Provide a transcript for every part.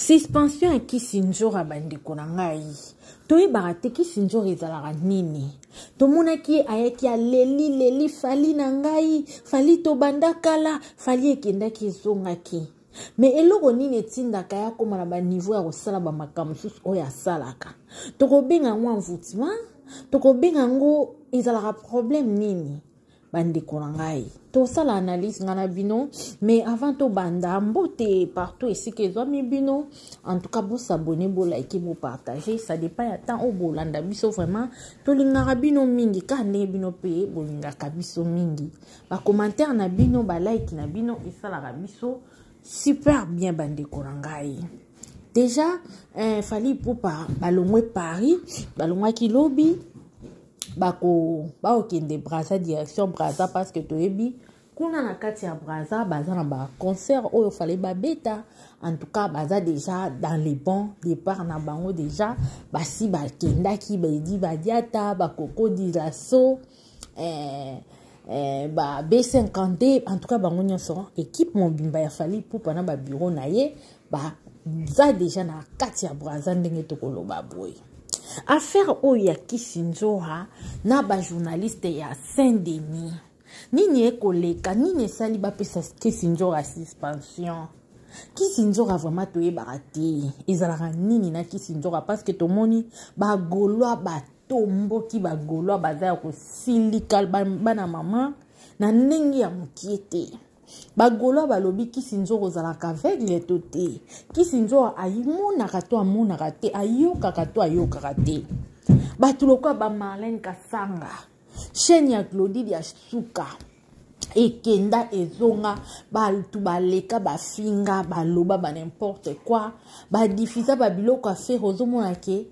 Suspension ya kisi nzora bandeko na ngai toyebaka te kisi nzora ezalaka nini tomonaki ye ayaki aleli leli fali na ngai fali tobanda kala fali ekendaki ezongaki me eloko nini etindaka ye akóma na baniveau ya kosala bamakambo mosusu oyo asalaka tokobenga yango envoûtement tokobenga yango ezalaka problème nini bandeko na ngai tosala analyse ngai na bino mais avant tobanda mbote partout esika ezwami bino en tout cas bosabone bolike bopartage ça dépend ya temps oyo bolanda biso vraiment tolingaka bino mingi kaka ndenge bino mpe bolingaka biso mingi bacommentaire na bino balike na bino esalaka biso super bien bandeko na ngai déjà eh, fali pupa balongwe paris balongwaki lobi bako bakokende braza direction braza parce que toyebi kuna na kati ya braza baza na baconcert oyo fale babeta en tout cas baza déjà dans les bons départ na bango déjà basi bakendaki baedi badiata bakoko dilaso eh, eh, ba b52 en tout cas bango nyonso équipe mobimba ya fali pupa na babiro na ye baza deja na kati ya braza ndenge tokoloba boye affaire oyo ya kisinzora na bajournaliste ya saint denis nini ekoleka nini esali bapesa kisinzora suspension kisinzora vraiment toyebaka te ezalaka nini na kisinzora parce que tomoni bagolois batomboki bagolois baza ya kosilika bana mama na ndenge ya mokie te bagolois balobi kisi nzoro ozalaka aveugle to te kisi nzoro amonaka to amonaka te ayokaka to ayokaka te bato lokola bamarlene kasanga chaîne ya claudide ya suka ekenda ezonga bato baleka bafinga baloba ba n'importe quoi badiffusa babiloko ya fere ozomona ke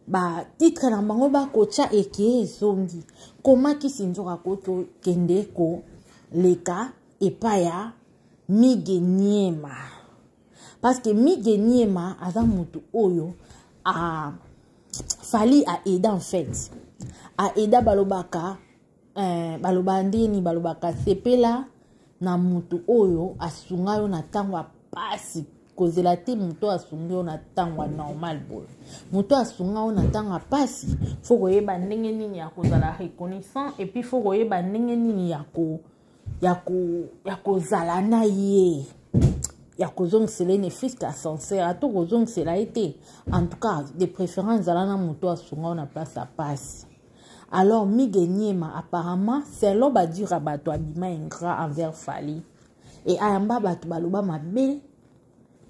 batitre na bango bakotya eke ezongi koma kisi nzoka kokende koleka epai ya mige niema parce que mige niema aza motu oyo a fali aida en fait aida balobaka eh, balobaka ndeni balobaka sepela na motu oyo asunga yo na ntango ya pasi kozela te moto asungi yo na ntango ya normal boye moto asunga yo na ntango ya pasi fo koyeba ndenge nini ya kozala reconnaissant epuis fo koyeba ndenge nini ya ko ya ko ya kozala na ye ya kozongisela ye ne fiske ascenseur ata okozongisela ye te en tout cas de préférence zala na moto asunga yo na place ya pasi alors migue niema apparemment selon badure ya bato abima ingrat envers fali e ayamba bato baloba mabe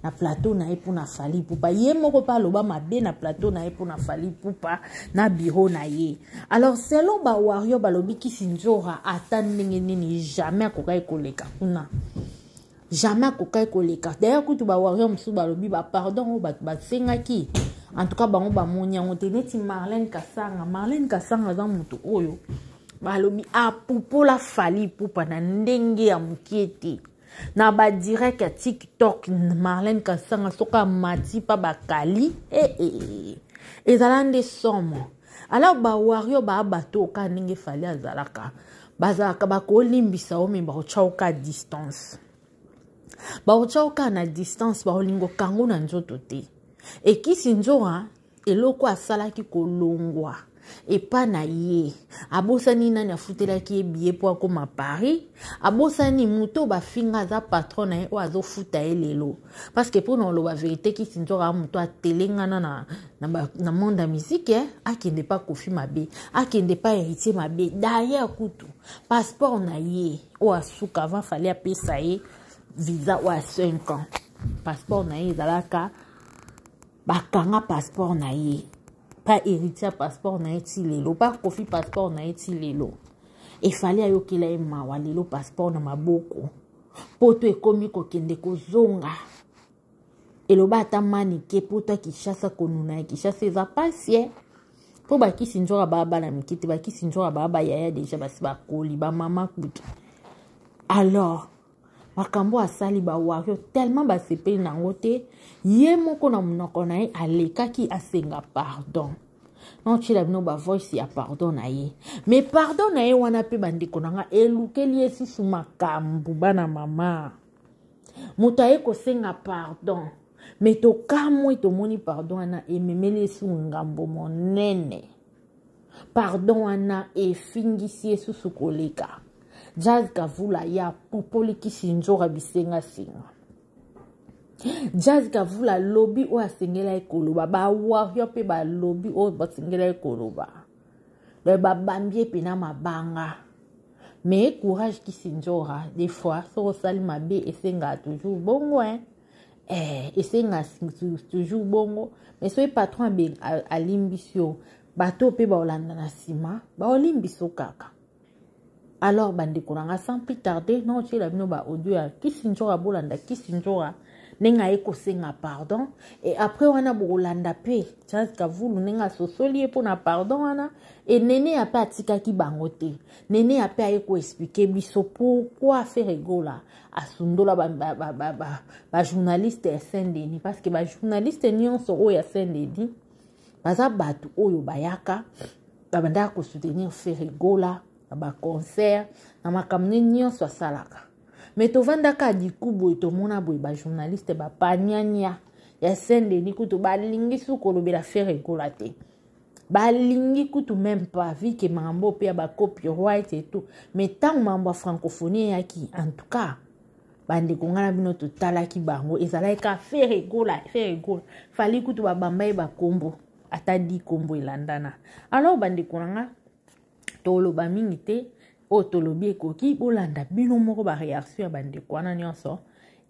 na plateau na ye mpona fali pupa ye moko mpe aloba mabe na plateau na ye mpona fali pupa na bureau na ye alors selon bawario balobi kisi nzora ata ndenge nini jamais akokaki koleka kuna jamais akokaki koleka d'ailleurs kutu bawario mosusu balobi bapardon oyo bato basengaki en tout cas bango bamoni yango te neti marlene kasanga marlene kasanga aza moto oyo balobi apupola fali pupa na ndenge ya mokie te na badirect ya tiktok marlene kasanga soki amati mpa bakali e, e, e. ezala nde somo alors bawario baa bato oka ndenge fali azalaka bazalaka bakolimbisa yo me bakotya yo ka distance bakotya yo kaka na distance bakolinga okango na nzoto te ekisi nzoka eloko asalaki kolongwa epa na ye abosani nani afutelaki ye biye mpo akoma paris abosani moto oyo bafinga aza patron na ye oyo azofuta ye lelo parceke mpo na oloba verité kisi nzoka moto atelengana na, na, na monde ya miziki eh, akende pa kofi mabe akende pa héritier mabe d'ailleurs kutu passeport na ye oyo asuka avant fali apesa ye visa oyo ya 5 ans passeport na ye ezalaka bakanga passeport na ye pa héritier passeport na ye ti lelo pa kofi passeport na ye ti lelo efali ayokela ye mawa lelo passeport na maboko poto ekomi kokende kozonga eloba ata manike poto ya kinshasa konuna ya kinshasa eza pasi e mpo bakisi nzoka baa bana mike te bakisi nzoka baa bayaya deja basi bakoli bamama kutu alors makambo asali bawario tellement basepeli na yango te ye moko na monoko na ye alekaki asenga pardon naotyela bino bavoice ya pardon na ye mais pardon na ye wana mpe bandeko na nga elukeli ye susu makambo bana mama moto aye kosenga pardon Me tokamwe tomoni pardon wana ememeli ye su ngambo monene. Pardon wana efingisi ye susu koleka. Jazz Kavula ye apupoli Kisindjora bisengasenga. Jazz Kavula alobi oyo asengelaki koloba, ba warrior mpe balobi oyo basengelaki koloba. Donc babambi ye mpena mabanga. Mais courage Kisindjora, des fois soki osali mabe esengaka toujours bongo hein. Eh, esengaka toujours bongo. Mais soki patron alimbisi yo, bato mpe baolanda na nsima baolimbisi yo kaka. Alors bandeko na nga, sans plus tarder, na otiela bino ba audio ya Kisindjora, bolanda Kisindjora ndenge aye kosenga pardon, et après wana bokolanda mpe Jazz Kavulu ndenge asosoli ye mpona pardon wana. Et Nene ya mpe atikaki bango te. Nene ya mpe aye koexplike biso pourquoi Ferre Gola asundola bajournaliste ya Saint-Denis, parce que bajournaliste nyonso oyo ya Saint-Denis baza bato oyo bayaka babandaka kosoutenir Ferre Gola na baconcert na makambo nde nyonso asalaka. Me tovandaka diku boye, tomona boye bajournaliste bapaniania ya Saint-Denis kutu balingi su kolobela Ferre Gola te, balingi kutu même pas vu que makambo mpe ya bacopyright et tout. Mais ntango makambo ya francophonie eyaki, en tout cas bandeko ngai na bino totalaki bango, ezalaki ka Ferre Gola, Ferre Gola. Fally kutu babamba ye bakombo ata di kombo elandana. Alors bandeko na nga, toloba mingi te, oyo tolobi ekoki. Bolanda bino moko baréaction ya bandeko wana nyonso,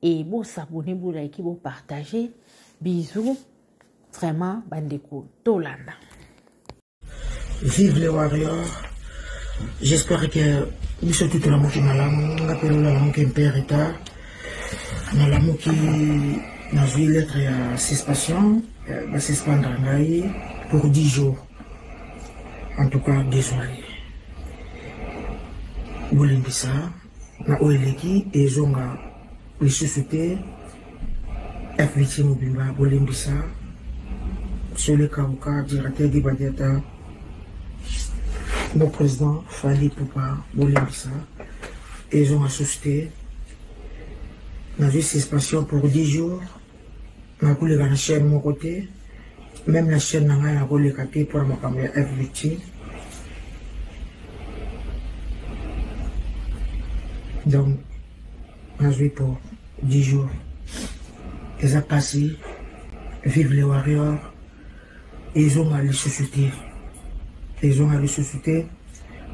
e bosabone, bolike, bopartage. Bisous vraiment bandeko, tolanda. Vive les Warriors. J'espère que biso tout tolamuki malamu. Nga mpe lola nalamuki mpe retard, nalamuki nazwi lettre ya suspension, basuspendre ngai pour 10 jours. En tout cas désolé, bolimbisa na oyo eleki, ezonga lisusu te. FBC mobimba bolimbisa. Sole Kauka, directeur de Badiata, mon président Fally Ipupa, bolimbisa, ezonga susu te. Nazwi suspension pour 10 jours, nakoleka na chaîne moko te, même na chaîne na ngai nakoleka te mpona makambo ya FBT. Donc nazwi pour 10 jours, eza mpasi. Vive les Warriors. Ezonga lisusu te, ezonga lisusu te.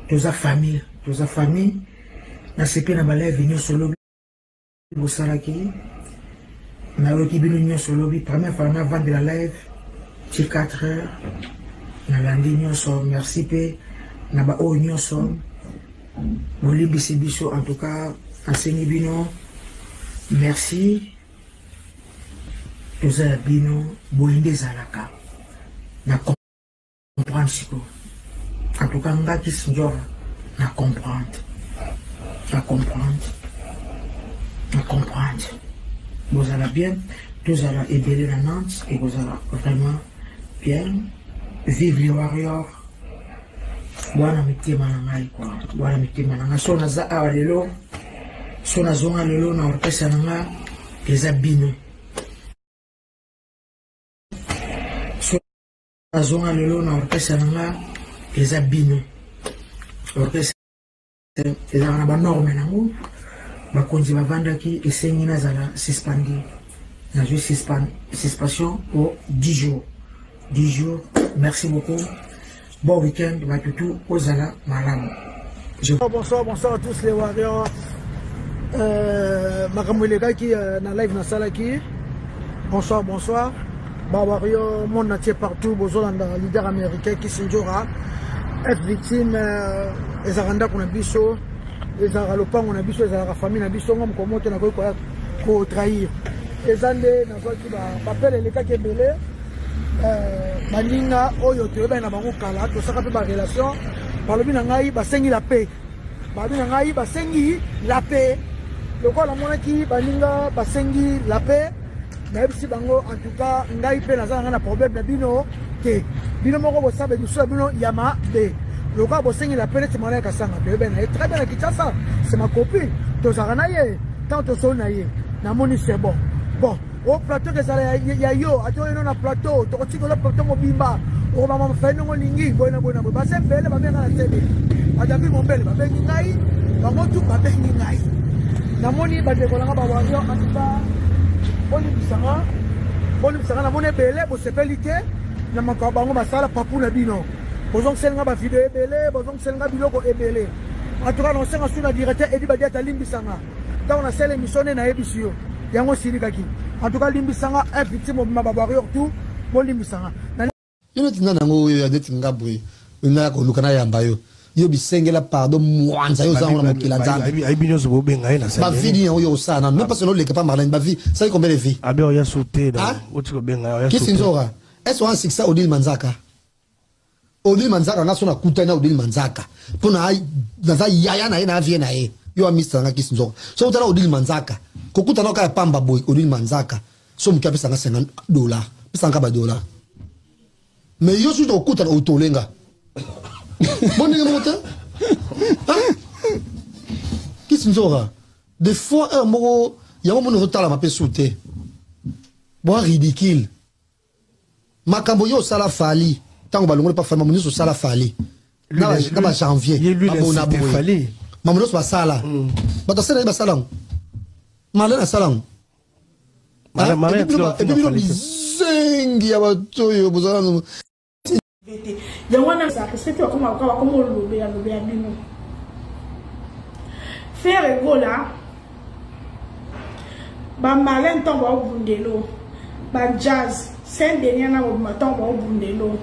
Toza famille, toza famille. Nasepe na balive nyonso lobi bosalaki, nayoki bino nyonso lobi. Première fois navandela live ti 4 heures, nalandi nyonso. Merci mpe na baoyo nyonso bolimbisi biso. En tout cas nasengi bino merci, toza ya bino. Boye nde ezalaka na comprendre sikoyo. En tout cas nga Kisindjora na comprendre, na comprendre, na comprendre. Bozala bien, tozala ebele na Nantes, ekozala vraiment bien. Vive les Warriors. Bwana mitema na ngai kwa, bwana mitema na ngai. So naza awa lelo, so nazonga lelo na orchestre na nga, eza bino. So nazonga lelo na orchestre na nga, eza bino. Orchestre ezalaka na banorme nango, bakonzi bavandaki, esengi nazala suspendu. Nazwi suspension pour 10 jours, 10 jours. Merci beaucoup, bon week-end bato tu, ozala malamu. Bonsoir, bonsoir à tous les Warriors. Makambo elekaki na live nasalaki. Bonsoir, bonsoir ba Warrior monde entier partout bozolanda leader américain Kisindjora. F victime ezalaka ndako na biso, ezalaka lopango na biso, ezalaka famille na biso. Ngo mokomo te nakoki koya kotrahir. Eza nde nazwaki bapele elekaki ebele, baninga oyo toyebani na bango kala, tosaka mpe barelation. Balobi na ngai basengi la paix, balobi na ngai basengi la paix. Lokola namonaki baninga basengi la paix, nayebisi bango en tout cas ngai mpe naza na ngai na problème na bino te, bino moko bosala biso ya bino ya mabe. Lokola bosengi la paix, neti mwana ya Kasanga toyebani na ye très bien na Kinshasa, c'est ma copine, tozalaka na ye. Tant tosoli na ye, namoni c'est bon. Bon, O plateau ezala ya yo, ata oyo na plateau, tokotika oza plateau mobimba, okobama mafai ndenge olingi, boye na boye na boye. Base ebele babenga na tele, badavid mombele babengi ngai, bango tu babengi ngai. Namoni bandeko na nga ba warrior, en tout cas bolimbisa nga, bolimbisa nga, namoni ebele bosepeli te na makambo bango basala papu na bino. Bozongiseli nga ba video ebele, bozongiseli nga biloko ebele. En tout cas naosenga su na directeur Edi Badiata alimbisa nga. Ntango nasala émission nde nayebisi yo yango osilikaki. En tout cas limbisa nga un petit mobima ba warrior tout bolimbisa nga. Yo neti nga nango oyo ya neti nga boye naya koluka nayamba yo yo bisengela pardon mwanza yo oza yango na mokili ya nzambe ayebi nyonso bobenga ye na bavi nini yango yo osala nano même parce noleka pa marlene bavi sali combien de vie abi oya su te oti kobenga oya kisi nzora est ce wana succès odile manzaka Odile Manzaka nga so nakutani na Odile Manzaka mpo na naza yaya na ye na vie na ye yo amista na nga kisi nzoka so kutana Odile Manzaka kokutana kaka ya pamba boye Odile Manzaka so moke apesa nga 50 dollars apesa nga ba dollars mais yo soki tokokutana otole nga bo ndenge moko te kisi nzoka des fois heure moko yango moni ozotalama mpe su te boa ridicule Makambo yo osala Fally tango balongoli pa Fally makambo nyoso osala Fally na ba janvier babona boye makambo nyoso basala mm. bato asala ye basala yango Marlène asala yango epuis bino bizengi ya bato oyo bozala yango wana respect bakoma bakoma olobela lobela bino Ferre Gola ba Marlène ntango baobundelo ba jazz Saint Denis na bobima ntango baobundelo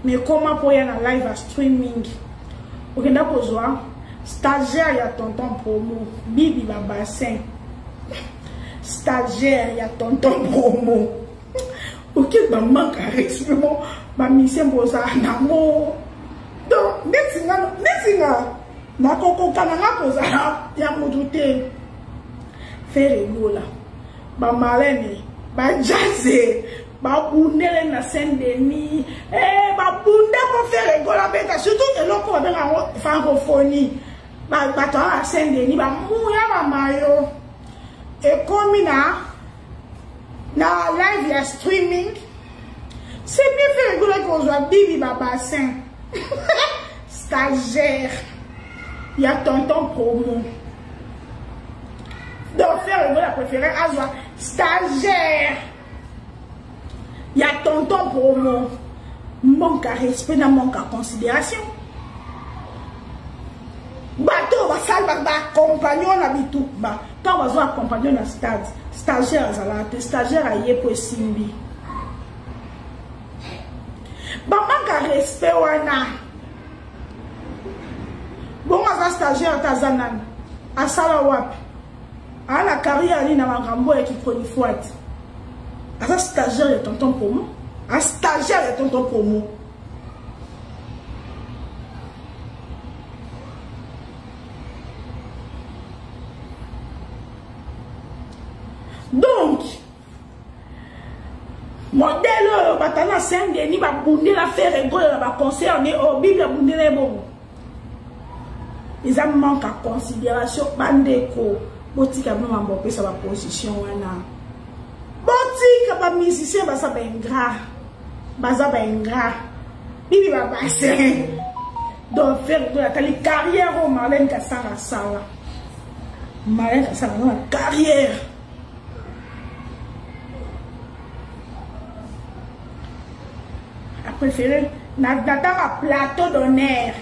mais koma mpo ya na live ya streaming okenda kozwa stagiaire ya tonton promo bibi ba bassin stagiaire ya tonton promo oke ba manque ya respect mo ba musicien bozala nango donc neti nga neti nga nakokoka na nga kozala ya motu te Ferre Gola ba Marlene ba Jazze babundele na Saint Denis eh, babunda mpo Ferre Gola beta surtout eloko babenga yango francophonie bato ya Saint Denis bamuya bamayo ekomi na na live ya streaming c'est bien fait rigolo kozwa bibi ba bassin stagiaire ya tonton promo donc faire rigolo préféré azwa stagiaire ya tonton promo manque à respect na manque à considération bato oyo basali bacompagnon na bitumba ntango bazwa accompagnon na stade stagiaire azalaka te stagiaire aye mpo esimbi bamanka respect wana bongo aza stagiaire te aza nani asala wapi aa na carrière nini na makambo ya kichronifuati aza stagiaire ya tonton promo a stagiaire ya tonton promo Donc, modèle oyo bato na saint denis babundela Ferre Gola na baconcert ne oyo bible abundela ye bongo eza manque ya considération bandeko botika bino mambo opesa baposition wana botika bamusicien baza baingrat baza baingrat bibi babase donc Ferre Gola atali carrière oyo Marlène Kasanga asala Marlène Kasanga aza na carrière a préféré na natanga plateau d'honneur.